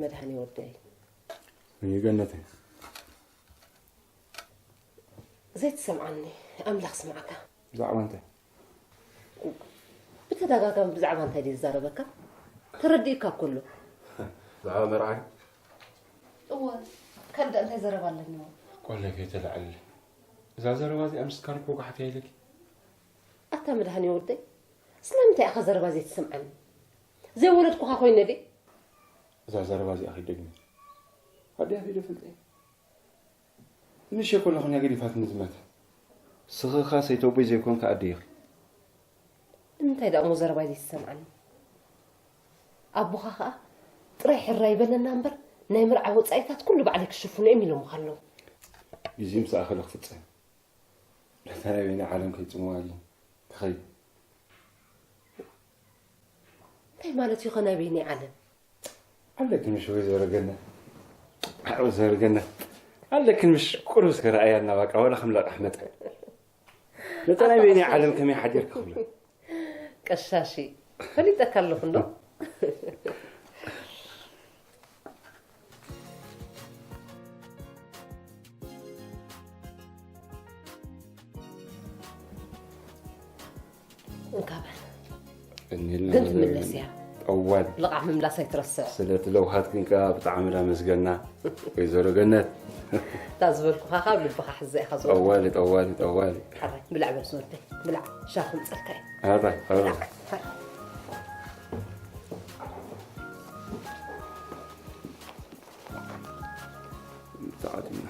መድሃኒ ወደይ። እኔ ገነተይ። ዘይትሰምዓኒ ኣምላኽ ስምዓካ። ብዛዕባ እንታይ? ብተደጋጋሚ ብዛዕባ እንታይ ድዩ ዝዛረበካ? ተረዲኡካ እኮ ኣሎ። ብዛዕባ መርዓይ? እወ፣ ካልእ እንታይ ዘረባ ኣለኒ? ቆለፌ ተላዕሊ። እዛ ዘረባ እዚኣ ምስ ካልኩ ወጋሕቲ ኣይለኪ። ኣታ መድሃኒ ወደይ፣ ስለምንታይ ኢኻ ዘረባ ዘይትሰምዓኒ? ዘይወለድኩኻ ኮይነ ድየ? እዛ ዘረባ እዚኣ ከይደግሚ። ኣዲኣ ከይደ ፍልጠይ። ንእሽተይ ከለኹ እያ ገዲፋትኒ ዝመተ። ስኽኻ ሰይተቦይ ዘይኮንካ ኣደ ኢኺ። ንምንታይ ደኣ እሞ ዘረባይ ዘይትሰምዓኒ? ኣቦኻ ኸኣ ጥራይ ሕራይ በለና እምበር ናይ መርዓ ወጻኢታት ኩሉ ባዕለይ ክሽፍኖ እየ ኢሎምኻ ኣለዉ። ግዜ ምስ ኣኸለ ክፍጸም። ነታ ናይ በይና ዓለም ከይጽምዋ ግን ክኸይድ። እንታይ ማለት እዩ ኸ ናይ በይነይ ዓለም? ኣለኪ ምሽ ወይዘሮ ገነት። ወይዘሮ ገነት። ኣለኪ ምሽ ቁሩብ እስከ ረኣያና ባቃ ዋላ ከም ለቃሕ መጠን። ነታ ናይ በይነይ ዓለም ከመይ ሓዲርኪ ክብላ። ቀሻሺ ፈሊጠካ ኣለኹ እንዶ። እንካ በል። እኒል ግን ትምለስ እያ። ጠዋል ልቓሕ ምምላስ ኣይትረስዕ። ስለቲ ለውሃት ግን ከኣ ብጣዕሚ ዳመስገና ወይዘሮ ገነት። እታ ዝበልኩኻ ካብ ልብኻ ሕዘ ኢኻ ዝወ ጠዋሊ ጠዋሊ ጠዋሊ። ሓራይ ብላዕ በል ዝወደይ ብላዕ። ሻኹ ምፀልካ እዩ። ኣራይ ኣራይ። ሓራይ። ተዓዲና።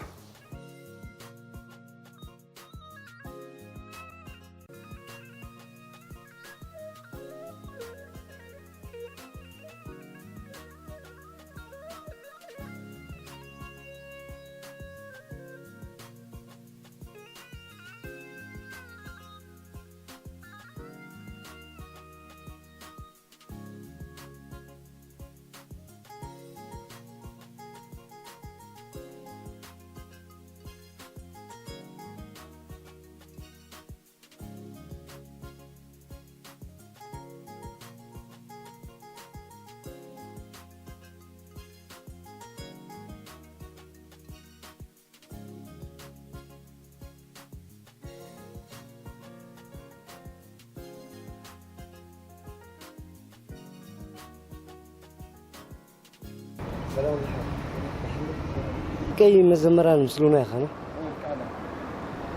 ቀይ መዘመራን ምስሉና ኢኻ ነው።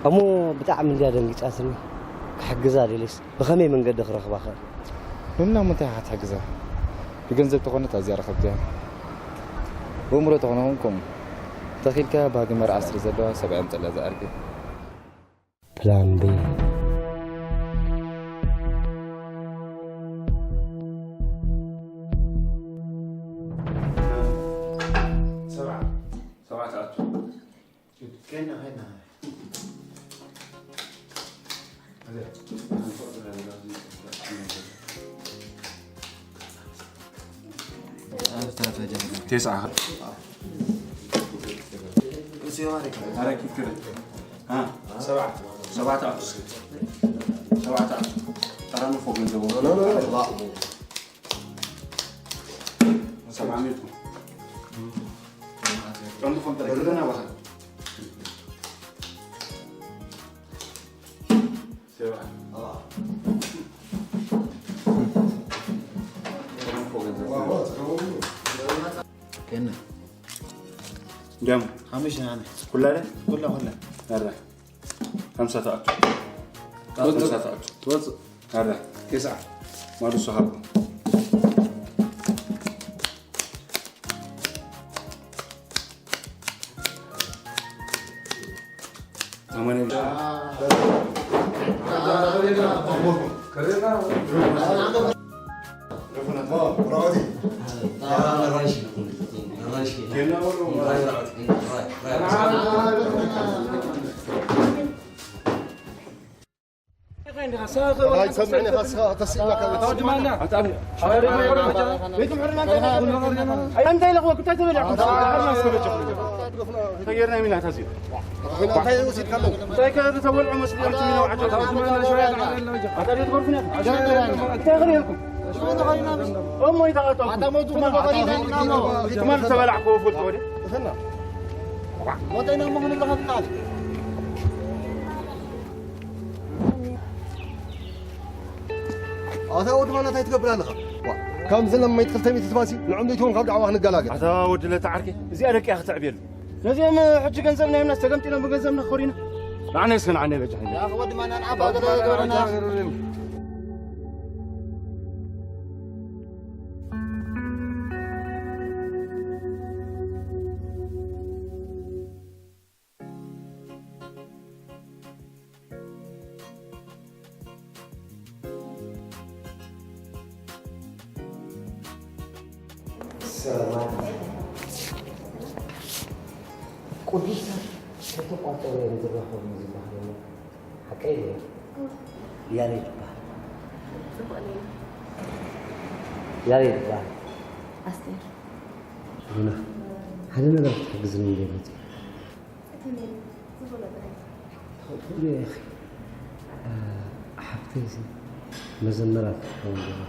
እሞ ብጣዕሚ እንድያ ደንጊጻትኒ። ክሕግዛ ደልየስ ብኸመይ መንገዲ ክረኽባ ኽእል? ሉምና እሞ እንታይ ኢኻ ትሕግዛ? ብገንዘብ ተኾነት ኣዝያ ረኸብቲ እያ። ብእምሮ ተኾነ እውን ከምኡ። ተኺልካ ባህጊ መርዓ ስለ ዘለዋ ሰብኣይ ኣምፀላ ዝኣርገ። ፕላን ቢ። ቴስዓ። ኣረ ኪድ ክብል። አ፣ ሰብዓ። ሰብዓ ተኣቱ። ሰብዓ ተኣቱ። ጠራንፎ ገንዘቦም። ሰብዓ ሚእቲ። ጠርንፎም ተረክበና ባኻ። كنا ደም خمسة أنا ኩላለ كلها كلها ኣረ ሓምሳ ተኣቱ ሓምሳ ተኣቱ توصل ኣረ ቴስዓ ማሉ ሰሃቡ ثمانية እንታይ ኢለ ክወክ እንታይ ተበሊዕኩም ተገርና ሚና ታዚ እንታይ ከ ተበልዑ መስሉ እዮም ትሚና ወዓጀ ኣታ ድማና ሸያ ኣታ ድማና እንታይ ከርእየልኩም እሞ ይተቐጠልኩ። ኣታ ሞቱ ትማል፣ ትማል፣ ትማል፣ ትማል ዝተበላዕክዎ ፉል ተወደ። እሰና። ሞተይና እሞ ክንረኸብ ቃል። ኣታ ወዲ ማና እንታይ ትገብር ኣለኻ? ዋ፣ ከምዚ ለማይት ክልተ ሚእቲ ትባሲ ንዕንደይትውን ካብ ዳዕዋ ክንገላገል። ኣታ ወዲ ለታ ዓርከይ፣ እዚኣ ደቂያ ክትዕብየሉ። ነዚኦም ሕጂ ገንዘብና ሂብናስ ተገምጢሎም ብገንዘብና ክኸዱ ኢና። ንዓና እስከ ንዓና ይበጃ። ያ ወዲ ማና ንዓባ ገለ ገበረና። ሰላም። ቅዱሳን ከተቋጸሩ እዮም ዝረኸቡ ዝበሃል ዘሎ። ሓቀይ ድዩ? ያሬድ ይበሃል። ጽቡቕ ነይሩ። ያሬድ ይበሃል። ኣስቴር። ሉና፣ ሓደ ነገር ክትሕግዝኒ እንደ መጽእ። ትኽእሉ ኢኺ። እ፣ ሓፍተይሲ መዘመራት ክትከውን ገይራ።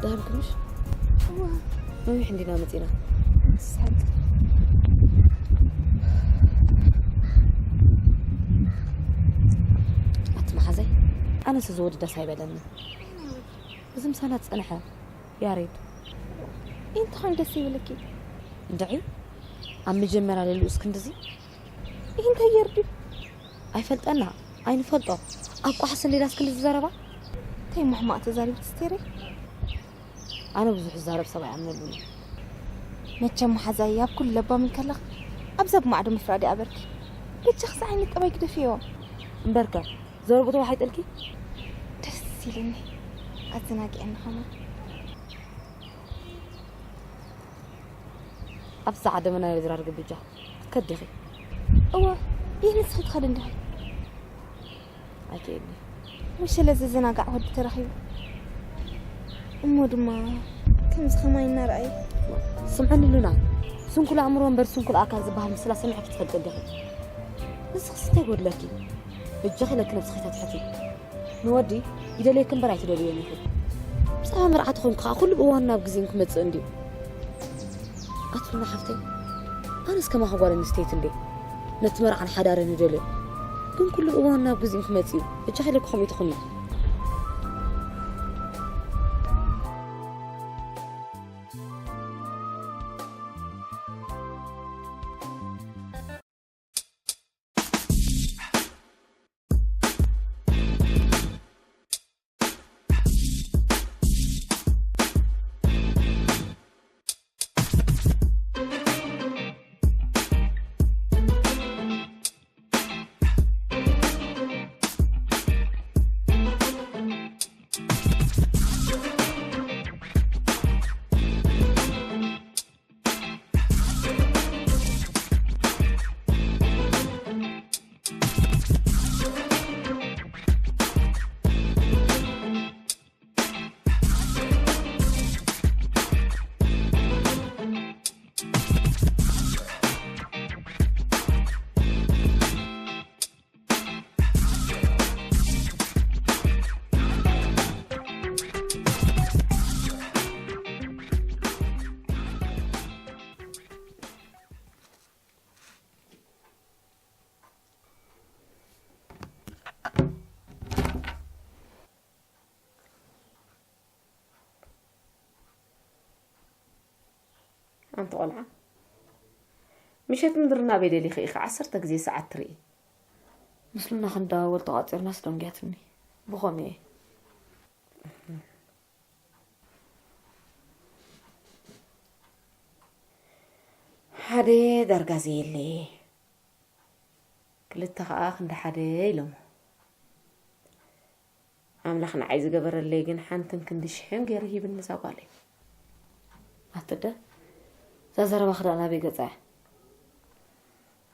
ደሓን ኩንሽ? እዋ፣ ነዊሕ እንዲና መፂና። ኣቲ መሓዘይ፣ ኣነስ እዚ ወዲ ደስ ኣይበለኒ። እዚ ምሳና ዝፀንሐ ያሬድ። እንታይ ደስ ይብለኪ? እንድዒ፣ ኣብ መጀመርያ ለልኡስ ክንድዚ? እንታይ ገይሩ ድዩ? ኣይፈልጠና፣ ኣይንፈልጦ። ኣብ ቋሕ ሰሌዳስ ክንድዚ ዘረባ? እንታይ ምሕማቕ ተዛሪብኪ ስቴሪ? ኣነ ብዙሕ ዝዛረብ ሰብ ኣይኣምነሉን እየ። መቸም መሓዛይ ኣብ ኩሉ ለባም እንከለኽ ኣብዛ ብማዕዶ ምፍራድ ይኣበርኪ። በጃኺ እዚ ዓይነት ጠባይ ግደፍዮ። እምበርከ፣ ዘረብኡ ተዋሒጠልኪ? ደስ ኢሉኒ። ኣዘናጊዐኒ ኸማን። ኣብዛ ዓደመና የዝራር ግብጃ ከዲኺ? እወ፣ ይህ ንስኺ ትኸዲ እንዲኺ? ኣይክእልኒ። መሸለ ዘዘናጋዕ ወዲ ተረኺቡ። እሞ ድማ ከምዚ ኸማይ እናረኣየ። ስምዕኒ ሉና፣ ስንኩል ኣእምሮ እምበር ስንኩል ኣካል ዝበሃል ምስላ ሰሚዕኪ ትፈልጢ እንዲኺ? ንስኺስ እንታይ ጎድለኪ? በጃኺ ኢለኪ ነብስኺ ተትሕቲ። ንወዲ ይደልየኪ እምበር ኣይትደልዮን ኢኺ። ብዛዕባ መርዓ ተኾንኩ ኸዓ ኩሉ ብእዋኑ ናብ ግዜን ክመጽእ እንድዩ። ኣቱና ሓፍተይ፣ ኣነስ ከማኺ ጓል ኣንስተይቲ እንድየ። ነቲ መርዓን ሓዳርን ይደልዮ። ግን ኩሉ ብእዋኑ ናብ ግዜን ክመጽእ እዩ። በጃኺ ኢለኪ ከምኡ ኣይትኹኒ። ቆልዓ ምሸት ምድሪ ናበይ ደሊኺ ኢኺ ዓሰርተ ግዜ ሰዓት ትርኢ? ምስሉና ክንደዋወል ተቋፂርናስ ደንጊያትኒ። ብኸምኡ እየ። ሓደ ዳርጋ ዘየለ፣ ክልተ ኸዓ ክንዲ ሓደ ኢሎሞ። ኣምላኽ ንዓይ ዝገበረለይ ግን ሓንትን ክንዲ ሽሕን ገይሩ ሂብኒ እዛ ጓለይ። ኣትደ፣ እዛ ዘረባ ክዳእ ናበይ ገጻ እያ?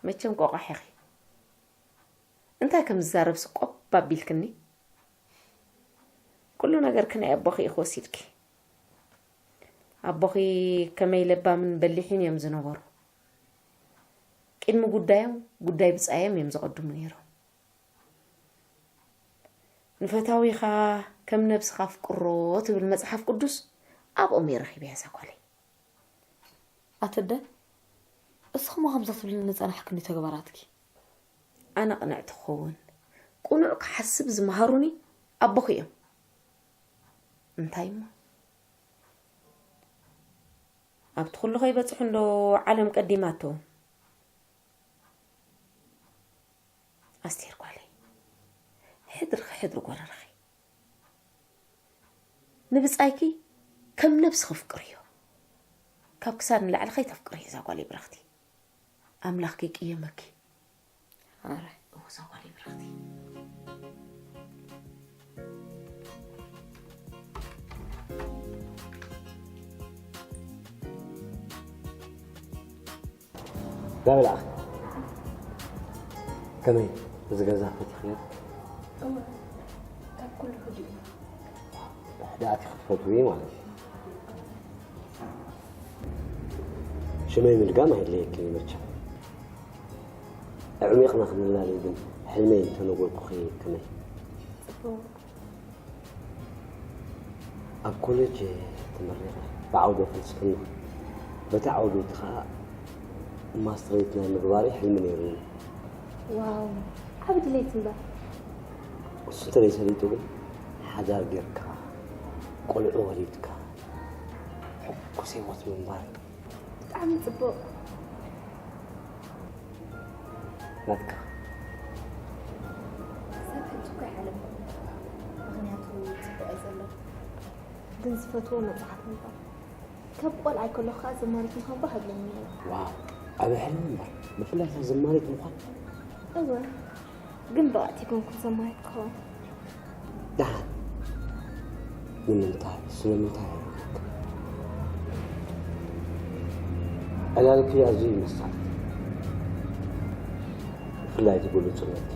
መቸም ቆቋሕ ኢኺ። እንታይ ከም ዝዛረብስ ቆብ ኣቢልክኒ? ኩሉ ነገርኪ ናይ ኣቦኺ ኢኺ ወሲድኪ። ኣቦኺ ከመይ ለባምን በሊሕን እዮም ዝነበሩ። ቅድሚ ጉዳዮም፣ ጉዳይ ብጻዮም እዮም ዝቐድሙ ነይሮም። "ንፈታዊኻ ከም ነብስኻ ኣፍቅሮ" ትብል መጽሓፍ ቅዱስ ኣብኦም እየ ረኺበያ እዛ ጓለይ። ኣትደ፣ እስኽሞ ከምዛ ትብልኒ ዝጸናሕክኒ ተግባራትኪ። ኣነ ቅንዕቲ ክኸውን፣ ቅኑዕ ክሓስብ ዝመሃሩኒ ኣቦኺ እዮም። እንታይ እሞ? ኣብቲ ኩሉ ከይበጽሑ እንዶ ዓለም ቀዲማቶም። ኣስቴር ጓለይ፣ ሕድሪ ክሕድሪ ጎረርኺ። ንብጻይኪ ከም ነብስኺ ኣፍቅርዮ። ካብ ክሳድ ንላዕሊ ከይተፍቅርዮ እዛ ጓለይ ብርኽቲ። ኣምላኽ ከይቅየመኪ። ኣረ፣ እወ፣ እዛ ጓለይ ብርኽቲ። ዳበላእኺ። ከመይ፣ እዚ ገዛ ፈቲኽዮ? እወ፣ ካብ ኩሉ ህዱእ እዩ። ሕዳእቲ ክትፈትዊ ማለት እዩ። ሽመይ ምድጋም ኣየድልየኪ መቸም። ኣዕሚቕና ክንላለይ ግን፣ ሕልመይ እንተነገርኩኺ ከመይ? ጽቡቕ። ኣብ ኮሌጅ ተመሪቐ ብዓውደ ፍልስፍና፣ በቲ ዓውዲ እቲ ኸኣ ማስትሬት ናይ ምግባር ሕልሚ ነይሩኒ። ዋው፣ ዓቢ ድሌት እምበር። እሱ እንተዘይሰሊጡ ግን፣ ሓዳር ጌርካ፣ ቆልዑ ወሊድካ፣ ሕጉስ ህይወት ምንባር። ብጣዕሚ ጽቡቕ። ናትካ። ክሳብ ሕጂ እኮ ኣይሓለምኩን። ምኽንያቱ ጽቡቕ እየ ዘለኹ። ግን ዝፈትዎ መጽሓፍ ምንባብ። ካብ ቆልዓ ከለኹ ከኣ ዘማሪት ምዃን ባህ ይብለኒ ነይሩ። ዋው፣ ዓቢ ሕልሚ እምበር፣ ብፍላይ ከኣ ዘማሪት ምዃን። እወ፣ ግን ብቕዕቲ ኣይኮንኩን ዘማሪት ክኸውን። ደሓን። ንምንታይ? ስለምንታይ? ዕላልኪ ኣዝዩ ይመስል። ብፍላይ እቲ ግሉጽነት።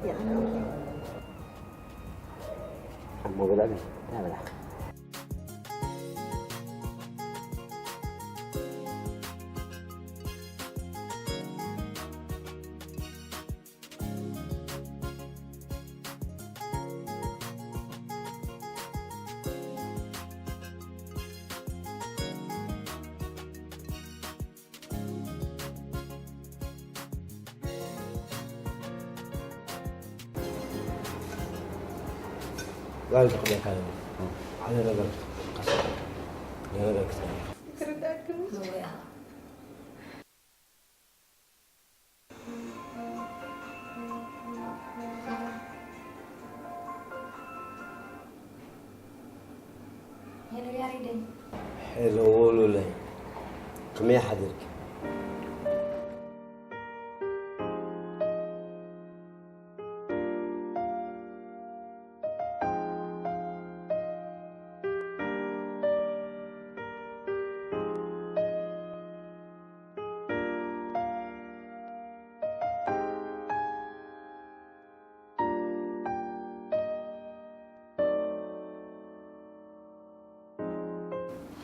የቐንየለይ። እሞ ብልዕኒ፣ እንታይ በላዕኺ? ጋል ተኽለካ ሓደ ነገር፣ ሓደ ነገር ክትነግረኝ። ሄሎ ያሬደይ። ሄሎ ሉለይ፣ ከመይ ሓዲርኪ?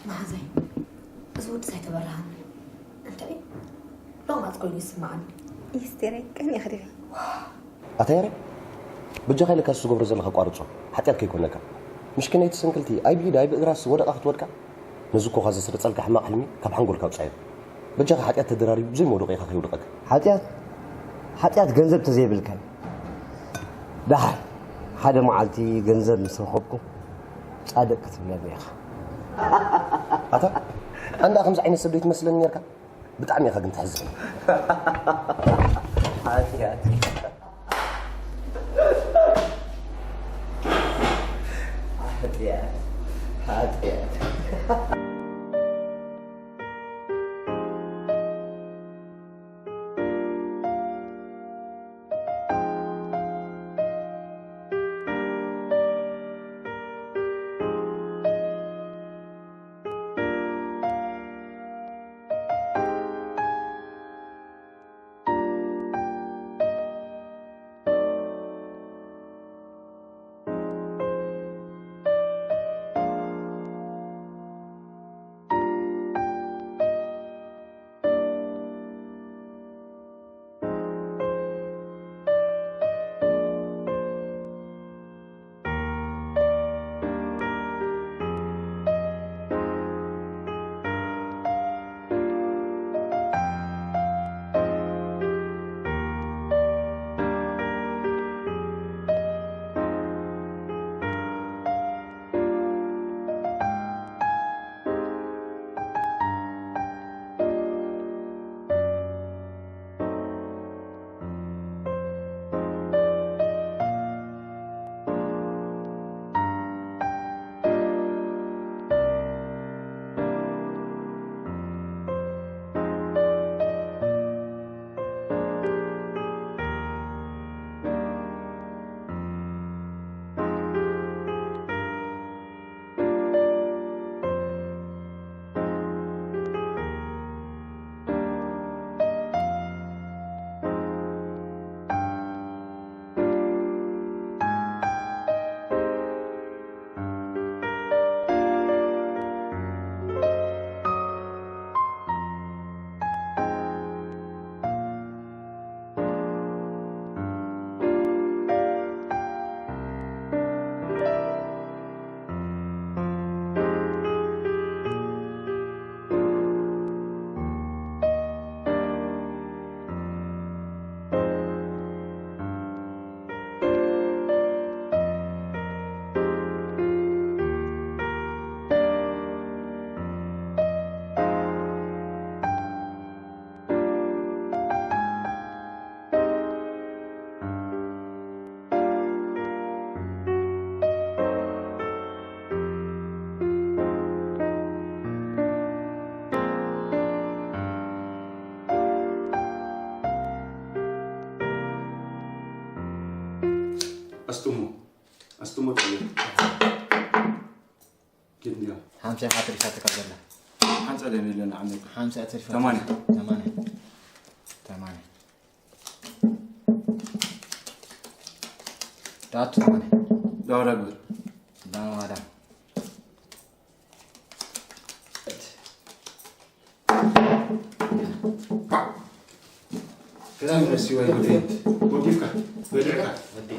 መሓዛይ፣ እዚ ወዲ ሳይተበራሃኒ እንታይ ሎማት ኮይኑ ይስምዓኒ። ይስቴረይ፣ ቀን ኢኺ ዲኺ? ኣታ ያሬ፣ በጃኻ ኢለካ ዝትገብሮ ዘለኻ ኣቋርጾ፣ ሓጢኣት ከይኮነካ። ምሽኪነይቲ ስንክልቲ፣ ኣይ ብኢዳ ኣይ ብእግራስ ወደቓ ክትወድቃ። ነዚ እኮ ኻዚ ዝስርጸልካ ሕማቕ ሕልሚ ካብ ሓንጎልካ ኣውጽኣዮ። በጃኻ ሓጢኣት ተደራሪቡ ብዘይ መውደቒ ኢኻ ከይውድቐካ። ሓጢኣት? ሓጢኣት ገንዘብ ተዘይብልካ እዩ። ደሓር ሓደ መዓልቲ ገንዘብ ምስ ረኸብኩ፣ ጻድቕ ክትብለኒ ኢኻ። ኣታ ኣንዳ ከምዚ ዓይነት ሰብ ዘይትመስለኒ ነርካ። ብጣዕሚ ኢኻ ግን ትሕዝን። ሓጢኣት። ሓጢኣት። ሓጢኣት። ኣስጥሞ፣ ኣስጥሞ ጥይት። ኪድ እንዲያ። ሓምሳ ኢኻ ተሪፋትካ ዘላ። ሓንሳ ደም የለን ዓመት። ሓምሳ ተሪፋ። ተማንያ። ተማንያ። ተማንያ። ዳቱ ተማንያ። ዳዋዳ ግበር። ዳዋዳ። ክዳን ረሲ ወይ ወዲ ወዲፍካ በድዕካ ወዲ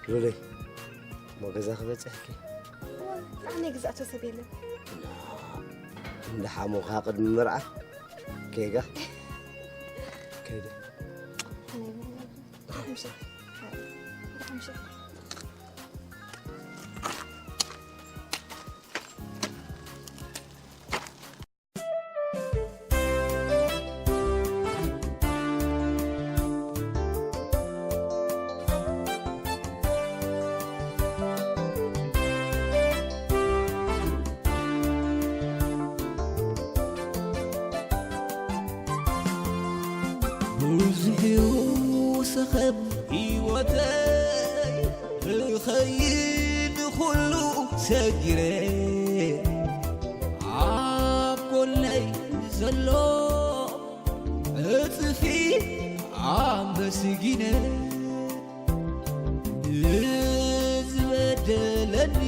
ሉለይ፣ ሞ ገዛ ክበጽሕኪ? ኣነ ግዛእቶ ሰብ የለን። እንዳ ሓሞኻ ቅድሚ መርዓ ኬጋ ከይደ። ኣነ ሓምሳ። ብዙሕ እዩ ሰኸብ ህይወተይ፣ ብኸይድ ኩሉ ሰጊረ፣ ኣብ ጎነይ ዘሎ እጽፊ ኣመስጊነ፣ ንዝበደለኒ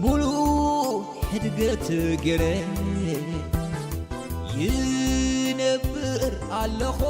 ሙሉእ ሕድገት ገይረ ይነብር ኣለኹ።